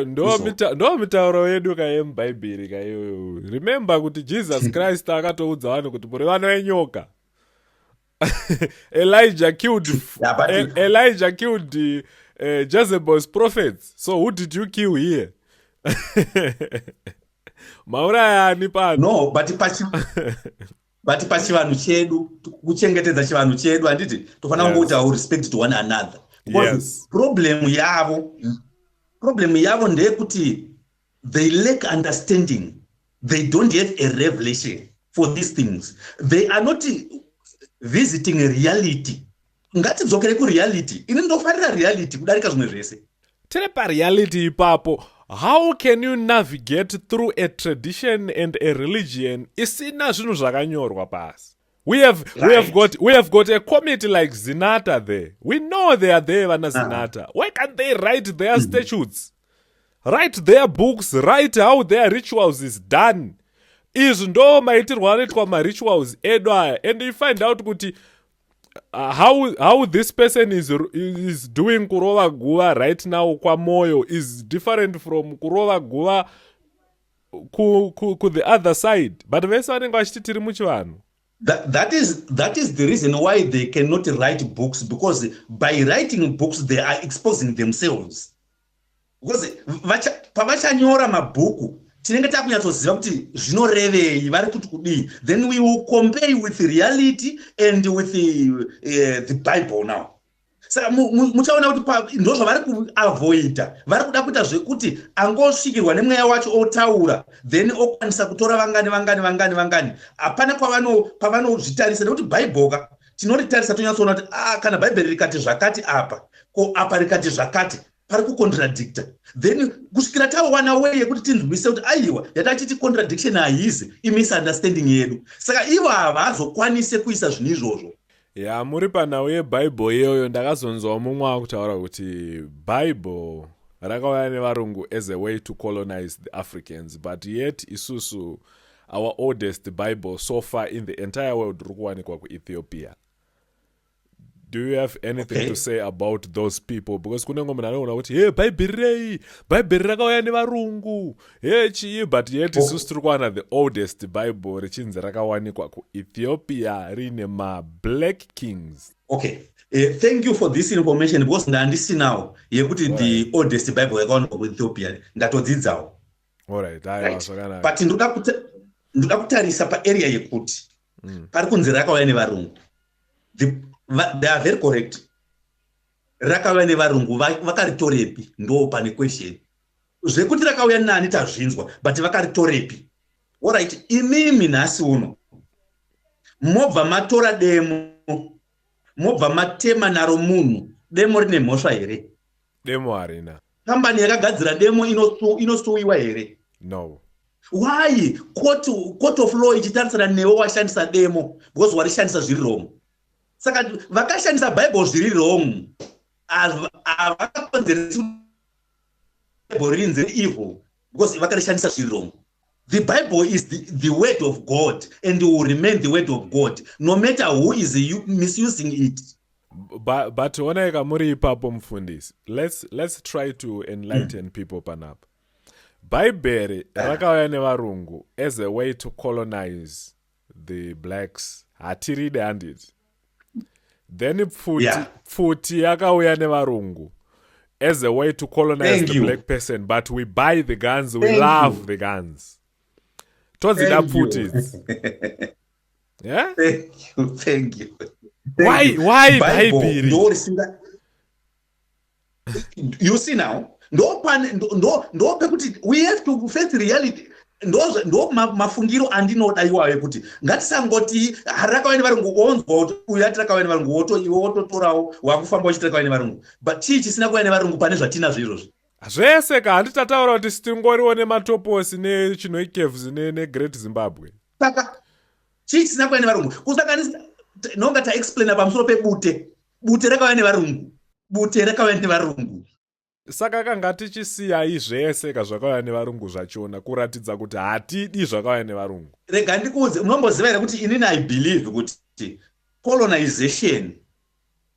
Ndo mitauro yedu kayemubhaibheri kaiyoyo. Remember kuti Jesus Christ akatoudza vanhu kuti muri vana venyoka. Elijah killed Yeah, but Elijah killed Jezebel's prophets. So who did you kill here? Maurayani pano? No, but pachivanhu chedu, kuchengetedza chivanhu chedu, handiti tofanira kungoita respect to one another? Because problem yavo ndeyekuti they lack understanding. They don't have a revelation for these things. They are not visiting reality. Ngatidzokere kureality. Ini ndofarira reality kudarika zvimwe zvese. Tiri pareality ipapo, how can you navigate through a tradition and a religion isina zvinhu zvakanyorwa pasi? We have got a committee like Zinata there. We know they are there, vana Zinata. Why can't they write their statutes, write their books, write how their rituals is done? Izvi ndo maitirwo anoitwa marituals edu aya. And you find out kuti how this person is doing kurova guva right now kwaMoyo is different from kurova guva ku the other side, but vese vanenge vachiti tiri muchivanhu. That is the reason why they cannot write books, because by writing books they are exposing themselves, because pavachanyora mabhuku. Tinenge takunyatsoziva kuti zvinorevei, vari kuti kudii. Then we will compare with reality and with the Bible now. Saka muchaona kuti ndo zvavari kuavoida. Vari kuda kuita zvekuti angosvikirwa nemweya wacho otaura, then okwanisa kutora vangani, vangani, vangani, vangani. Hapana pavanozvitarisa, nekuti Bhaibheri ka tinoritarisa tonyatsoona kuti ah, kana Bhaibheri rikati zvakati apa, ko apa rikati zvakati, pari kucontradicta. Then kusvikira tawana way yekuti tinzwise kuti aiwa, yatachiti contradiction haizi, imisunderstanding yedu. Saka ivo havazokwanise kuisa zvinhu izvozvo. Ya, muri panhau yebhaibheri iyoyo, ndakazonzwawo mumwe akutaura kuti Bhaibheri rakauya nevarungu as a way to colonize the Africans, but yet isusu our oldest Bible so far in the entire world riri kuwanikwa kuEthiopia. Do you have anything to say about those people? Because kunenge munhu anoona kuti, "He, Bhaibheri rei? Bhaibheri rakauya nevarungu, he, chii?" But yet isusu tiri kuwana the oldest Bible richinzi rakawanikwa kuEthiopia riine mablack kings. Okay, thank you for this information, because ndandisinawo yekuti the oldest Bible yakawanikwa kuEthiopia. Ndatodzidzawo. Alright, aiwa, zvakanaka. But ndoda kutarisa paarea yekuti pari kunzi rakauya nevarungu. They are very correct. Rakauya nevarungu, vakaritorepi? Ndo pane question. Zvekuti rakauya nani tazvinzwa, but vakaritorepi? Alright, imimi nhasi uno mobva matora demo, mobva matema naro munhu. Demo rine mhosva here? Demo harina. Kambani yakagadzira demo inosuwiwa here? No. Why court of law ichitarisana newe washandisa demo? Because warishandisa zviri wrong. Saka vakashandisa Bible zviri wrong havakakonzeresi Bible rinzi evil, because vakarishandisa zviri wrong. The Bible is the word of God and will remain the word of God no matter who is misusing it. But onai kamuri ipapo, mufundisi, let's try to enlighten people panapa. Bhaibheri rakauya nevarungu as a way to colonize the blacks, hatiride, handiti? Then pfuti, pfuti yakauya nevarungu as a way to colonize Thank the you. black person, but we buy the guns, we Thank love you. the guns, todzida Thank you. pfuti idzi, yeah? Thank you, thank you. Why Thank you. why Bible Bhaibheri ndo risinga, you see now, ndo pane ndo pekuti we have to face reality. Ndo mafungiro andinoda iwayo ekuti ngatisangoti rakauya nevarungu. Onzwa kuti uyu ati rakauya nevarungu, woto iwe wototorawo, wakufamba uchiti rakauya nevarungu. But chii chisina kuuya nevarungu pane zvatinazvo izvozvi? Zvese ka, handiti tataura kuti tingoriwo nemaTopos neChinhoyi Caves neGreat Zimbabwe? Saka chii chisina kuuya nevarungu? Kusanganisa nonga taexplaina pamusoro pebute. Bute rakauya nevarungu, bute rakauya nevarungu. Saka kanga tichisiyai zvese ka zvakauya nevarungu zvachona, kuratidza kuti hatidi zvakauya nevarungu. Rega ndikuudze, unomboziva here kuti inini I believe kuti colonization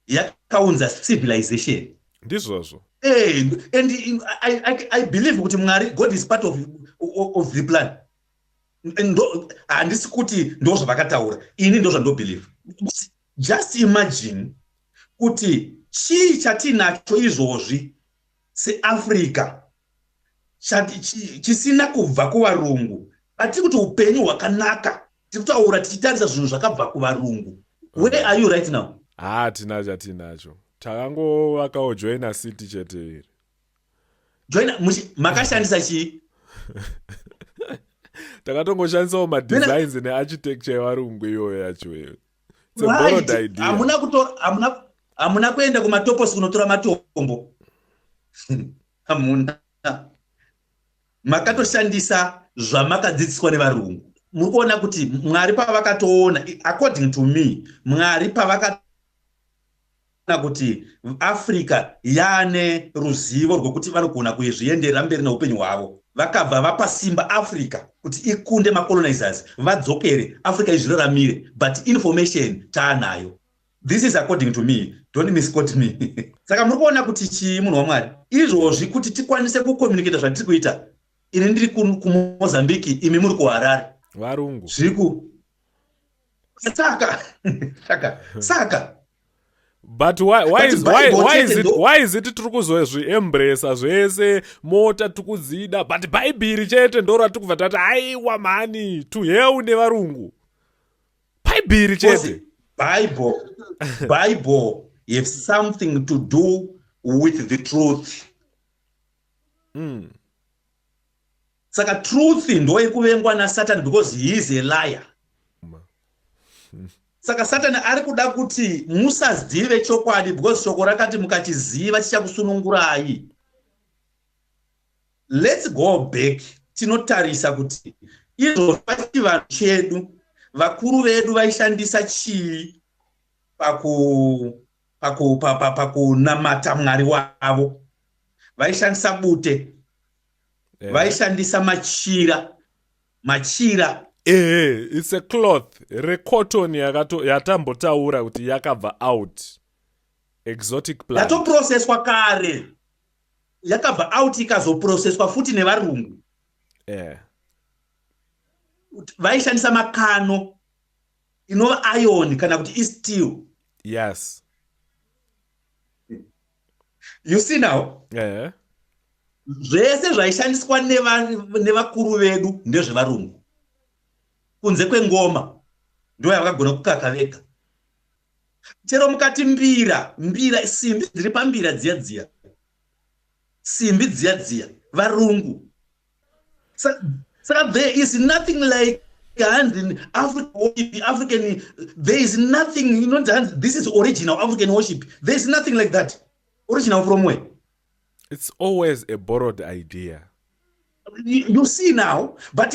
yakaunza civilization? Ndizvozvo. And I believe kuti Mwari, God is part of the plan. Handisi kuti ndo zvavakataura, ini ndo zvandobelieve. Just imagine kuti chii chatinacho izvozvi seAfrica chisina kubva kuvarungu? Hatiri kuti upenyu hwakanaka, tiri kutaura tichitarisa zvinhu zvakabva kuvarungu. Where are you right now? Hatina chatinacho, takangovakawo Joina City chete iri. Joina makashandisa chii? Takatongoshandisawo madesigns nearchitecture yevarungu iyoyo yacho iyo. It's a borrowed idea. Hamuna kuenda kumaTopos kunotora matombo, hamuna. Makatoshandisa zvamakadzidziswa nevarungu. Muri kuona kuti Mwari pavakatoona, according to me, Mwari pavakaona kuti Africa yaane ruzivo rwekuti vanogona kuzvienderera mberi neupenyu hwavo, vakabva vapa simba Africa kuti ikunde macolonizers, vadzokere, Africa izviraramire. But information taanayo. This is according to me, don't misquote me. Saka muri kuona kuti chii, munhu waMwari, izvozvi kuti tikwanise kucommunicata zvatiri kuita, ini ndiri kuMozambique, imi muri kuHarare. Varungu. Zviri ku saka. But why is it tiri kuzozviembresa zvese, mota tikudzida, but Bhaibheri chete ndo ratiri kubva tati, "Aiwa mhani, to hell nevarungu"? Bhaibheri chete. Bible have something to do with the truth. Saka truth ndo iri kuvengwa naSatan because he is a liar. Saka Satani ari kuda kuti musazive chokwadi, because shoko rakati mukachiziva chichakusunungurai. Let's go back, tinotarisa kuti izvo pachivanhu chedu vakuru vedu vaishandisa chii pakunamata Mwari wavo. Vaishandisa bute. Vaishandisa machira, machira. Ehe, it's a cloth recotton yatambotaura kuti yakabva out, exotic plant. Yatoprocesswa kare, yakabva out, ikazoprocesswa futi nevarungu. Vaishandisa makano, inova iron kana kuti isteel. You see now? Zvese zvaishandiswa nevakuru vedu ndezvevarungu, kunze kwengoma ndo yavakagona kukaka vega. Chero mukati mbira, mbira, simbi dziri pambira dziya dziya, simbi dziya dziya, varungu. Saka there is nothing like hanzi African, African. There is nothing inonzi hanzi this is original African worship. There is nothing like that. Original from where? It's always a borrowed idea. You see now? But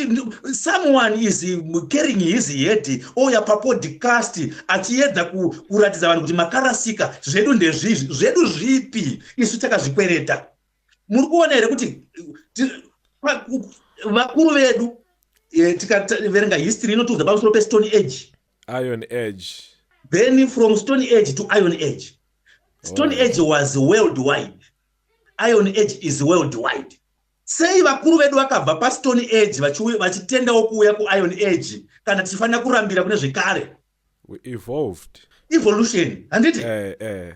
someone is carrying his head ouya papodcast achiedza kuratidza vanhu kuti makarasika, zvedu ndezvizvi. Zvedu zvipi? Isu takazvikwereta. Muri kuona here kuti vakuru vedu, tikaverenga history inotiudza pamusoro pestone age? Iron Age. Then from Stone Age to Iron Age. Stone Age was worldwide, Iron Age is worldwide. Sei vakuru vedu vakabva pastone age vachitendawo kuuya kuiron age, kana tichifanira kurambira kune zvekare? We evolved. Evolution, handiti? Eh.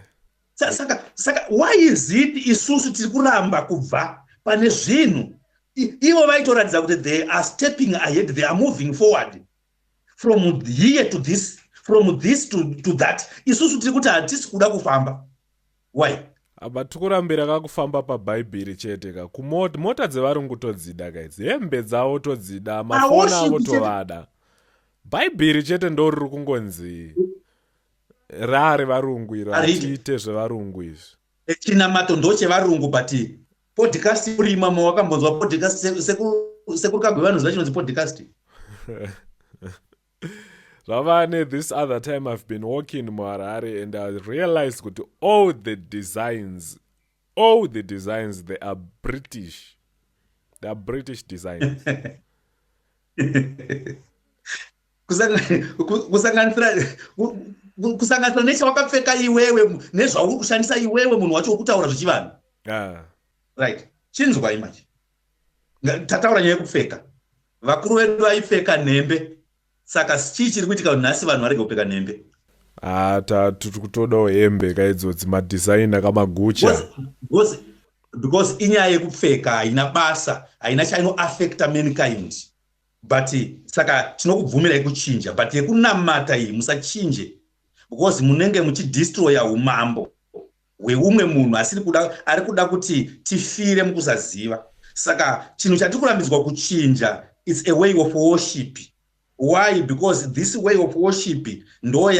Saka why is it isusu tiri kuramba kubva pane zvinhu ivo vaitoratidza kuti they are stepping ahead, they are moving forward from here to this, from this to that? Isusu tiri kuti hatisi kuda kufamba. Why? Apa tikurambira kakufamba pabhaibheri chete ka. Mota dzevarungu todzida kaidzi, hembe dzavo todzida, mafoni avo tovada. Bhaibheri chete ndo riri kungonzi rari varungu iro, hatiite zvevarungu izvi. Chinamato ndo chevarungu, but podcast kurima mawakambonzwa podcast? Sekuru Kagwe vanoziva chinonzi podcast? Zvava this other time I've been walking muHarare and I realized kuti all the designs, they are British, they are British designs. Kusanganisira nechawakapfeka iwewe, nezvauri kushandisa iwewe, munhu wacho wokutaura zvechivanhu. Right, chinzwai manje. Tataura nyaya yekupfeka. Vakuru vedu vaipfeka nhembe. Saka chii chiri kuitika nhasi vanhu varege kupfeka nhembe? Ah, tiri kutodawo hembe kaidzodzi, madesign akamagucha. Because inyaya yekupfeka haina basa, haina chainoaffecta mankind. But saka tinokubvumirai kuchinja, but yekunamata iyi musachinje, because munenge muchidestroya umambo hweumwe munhu asiri kuda, ari kuda kuti tifire mukusaziva. Saka chinhu chatiri kurambidzwa kuchinja, it's a way of worship. Why? Because this way of worship ndo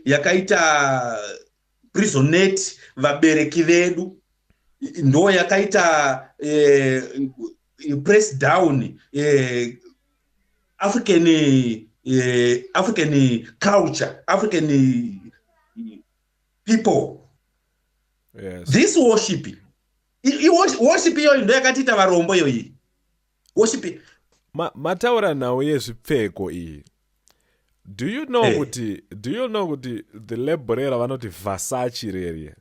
yakaita prisonate vabereki vedu, ndo yakaita press down African culture, African people. This worship, worship iyoyi ndo yakatiita varombo iyoyi, worship. Mataura nhau yezvipfeko iyi. Do you know kuti do you know kuti the label ravanoti Versace rerie,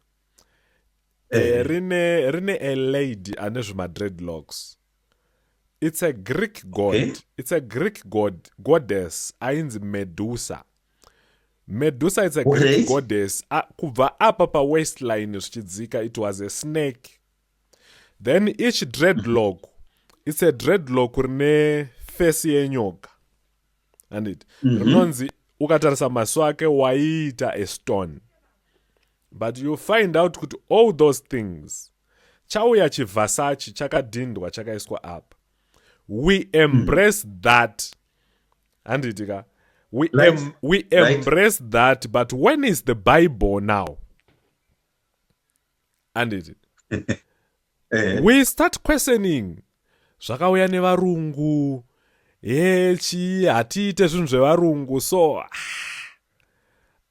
rine a lady ane zvimadreadlocks? It's a Greek god. It's a Greek god, goddess ainzi Medusa. Medusa, it's a Greek goddess. Kubva apa pawaistline zvichidzika, it was a snake. Then each dreadlock, it's a dreadlock rine face yenyoka, anditi? Rinonzi ukatarisa maso ake waiita a stone. But you find out kuti all those things, chauya chiVersace chakadhindwa, chakaiswa apa. We embrace that, handiti ka? We, we embrace that, but when is the Bible now, handiti? We start questioning zvakauya nevarungu. Yechi hatiite zvinhu zvevarungu. So,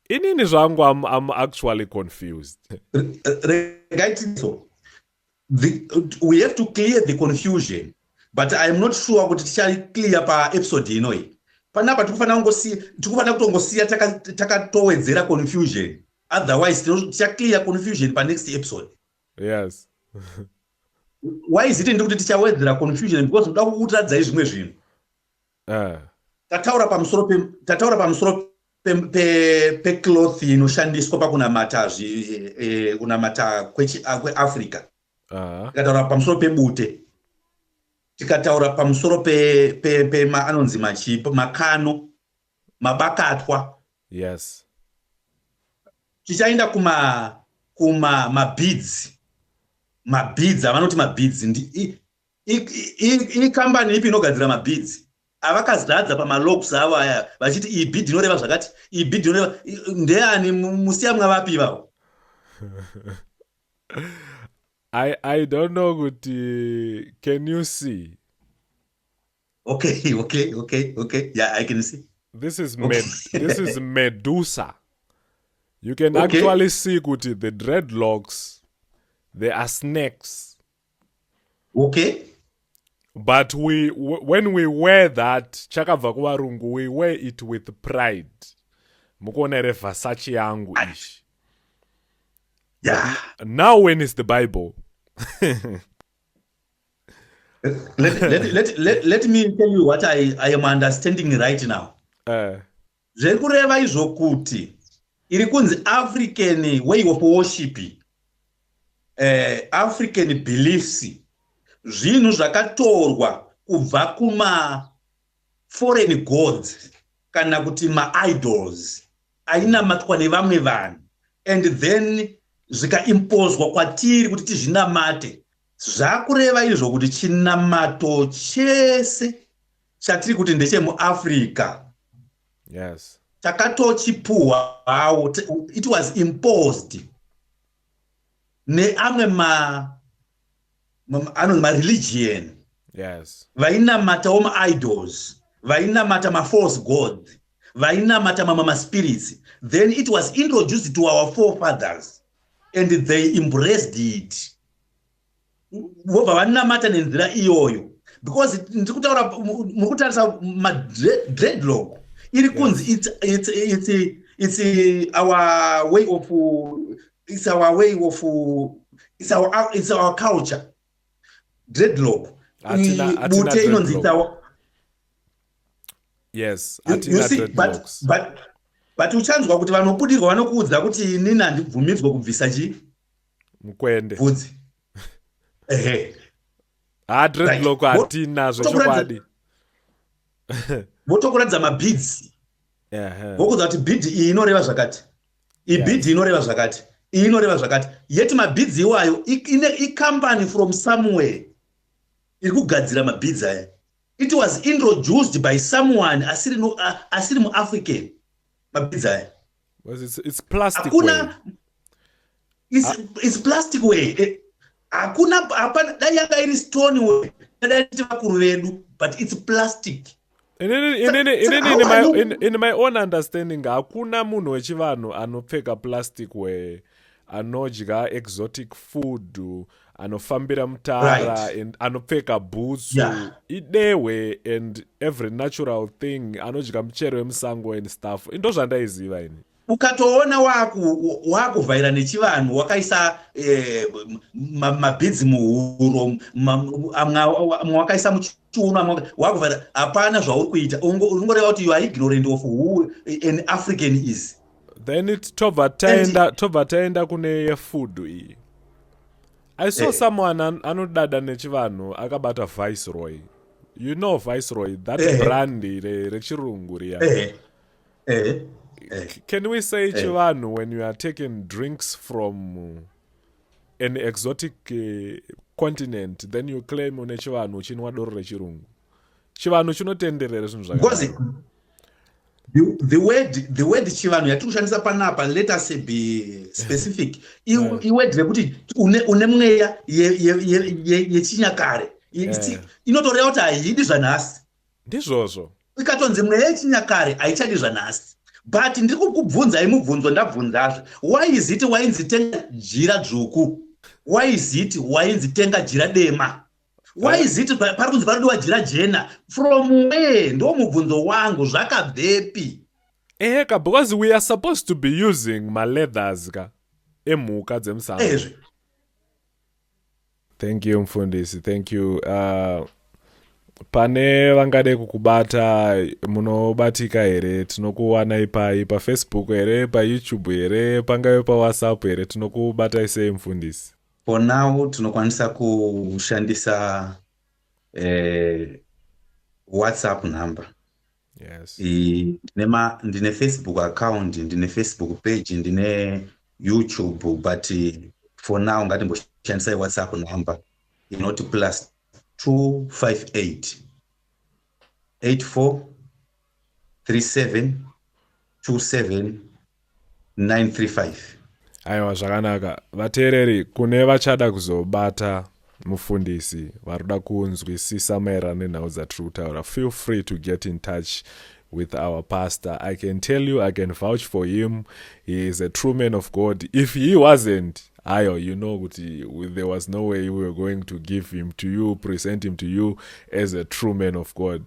inini zvangu, I'm actually confused. Regai tiso we have to clear the confusion, but I am not sure kuti tichaclear paepisode inoyi. Panapa tikufanira kutongosiya takatowedzera confusion, otherwise tichaclear confusion panext episode. Why is it ndiri kuti tichawedzera confusion? Because ndoda kukuratidzai zvimwe zvinhu. Tataura pamusoro pecloth inoshandiswa pakunamata, kunamata kweAfrica. Tikataura pamusoro pebute, tikataura pamusoro pema anonzi machipo, makano, mabakatwa. Tichaenda kuma mabeads, mabeads avanoti mabeads. Ikambani ipi inogadzira mabeads avakazadza pamalocks avo aya, vachiti iyi bead inoreva zvakati, iyi bead inoreva? Ndeyani? Musiyamwa vapi ivavo? I don't know kuti, can you see? Okay, yeah, I can see. This is this is Medusa. You can actually see kuti the dreadlocks, they are snakes. But when we wear that chakabva kuvarungu, we wear it with pride. Mukuona here Versace yangu ishi? Now, when is the Bible? Let me tell you what I am understanding right now. Zviri kureva izvo kuti iri kunzi African way of worship, African beliefs, zvinhu zvakatorwa kubva kuma foreign gods kana kuti maidols ainamatwa nevamwe vanhu, and then zvikaimposwa kwatiri kuti tizvinamate. Zvakureva izvo kuti chinamato chese chatiri kuti ndechemuAfrica, takatochipuhwawo. It was imposed neamwe anonzi mareligion vainamatawo maidols, vainamata mafalse god, vainamata mamwe maspirits. Then it was introduced to our forefathers and they embraced it, vobva vanamata nenzira iyoyo. Because ndiri kutaura, muri kutarisa madreadlock iri kunzi it's our way of it's our way of it's our culture, dreadlock. Bute inonzi it's our You see, but uchanzwa kuti vanobudirwa vanokuudza kuti inini handibvumidzwe kubvisa chi Mukwende. Bvudzi, ehe. Ha, dreadlock hatina zvechokwadi. Votokuratidza mabeads, vokuudza kuti bead iyi inoreva zvakati, iyi bead inoreva zvakati, iyi inoreva zvakati. Yeti mabeads iwayo icompany from somewhere iri kugadzira mabeads aya. It was introduced by someone asiri, no, asiri muAfrican, mabeads aya. It's plastic. Hakuna, it's plastic way. Hakuna, hapana. Dai yanga iri stone way, dai ti vakuru vedu, but it's plastic. In my own understanding, hakuna munhu wechivanhu anopfeka plastic way, anodya exotic food, anofambira mutara and anopfeka bhutsu. Idehwe and every natural thing, anodya muchero wemusango and stuff. Ndo zvandaiziva ini. Ukatoona wakuvhaira nechivanhu, wakaisa mabeads muhuro, amwe wakaisa muchiuno, wakuvhaira, hapana zvauri kuita. Ungoreva kuti you are ignorant of who an African is. Then it tobva taenda, tobva taenda kune yefood iyi. I saw someone anodada nechivanhu akabata Viceroy. You know Viceroy, that brand rechirungu riya. Eh. Eh. Eh. Can we say chivanhu when you are taking drinks from an exotic continent, then you claim une chivanhu uchinwa doro rechirungu? Chivanhu chinotenderera zvinhu Because zvakadaro. the word chivanhu yatiri kushandisa panapa, let us be specific, iword rekuti une mweya yechinyakare. Inotoreva kuti haidi zvanhasi. Ndizvozvo. Ikatonzi mweya yechinyakare, haichadi zvanhasi. But ndiri kukubvunzai mubvunzo, ndabvunzazve: why is it wainzi tenga jira dzvuku? Why is it wainzi tenga jira dema? Why is it pari kunzi parikudiwa jira jena? From where? Ndo mubvunzo wangu, zvakabvepi? Eka, because we are supposed to be using maleathers ka emhuka dzemusango. Ezve. Thank you, mufundisi, thank you. Pane vangade kukubata, munobatika here? Tinokuwanai pai? PaFacebook here, paYouTube here, pangave paWhatsApp here? Tinokubatai sei, mufundisi? For now tinokwanisa kushandisa WhatsApp number. Ndine Facebook account, ndine Facebook page, ndine YouTube, but for now ngatimboshandisai WhatsApp number inoti +258 84 37 27 935. Aiwa, zvakanaka. Vateereri, kune vachada kuzobata mufundisi, vari kuda kunzwisisa maererano nenhau dzatiri kutaura, feel free to get in touch with our pastor. I can tell you, I can vouch for him, he is a true man of God. If he wasn't, ayo, you know kuti there was no way we were going to give him to you, present him to you as a true man of God.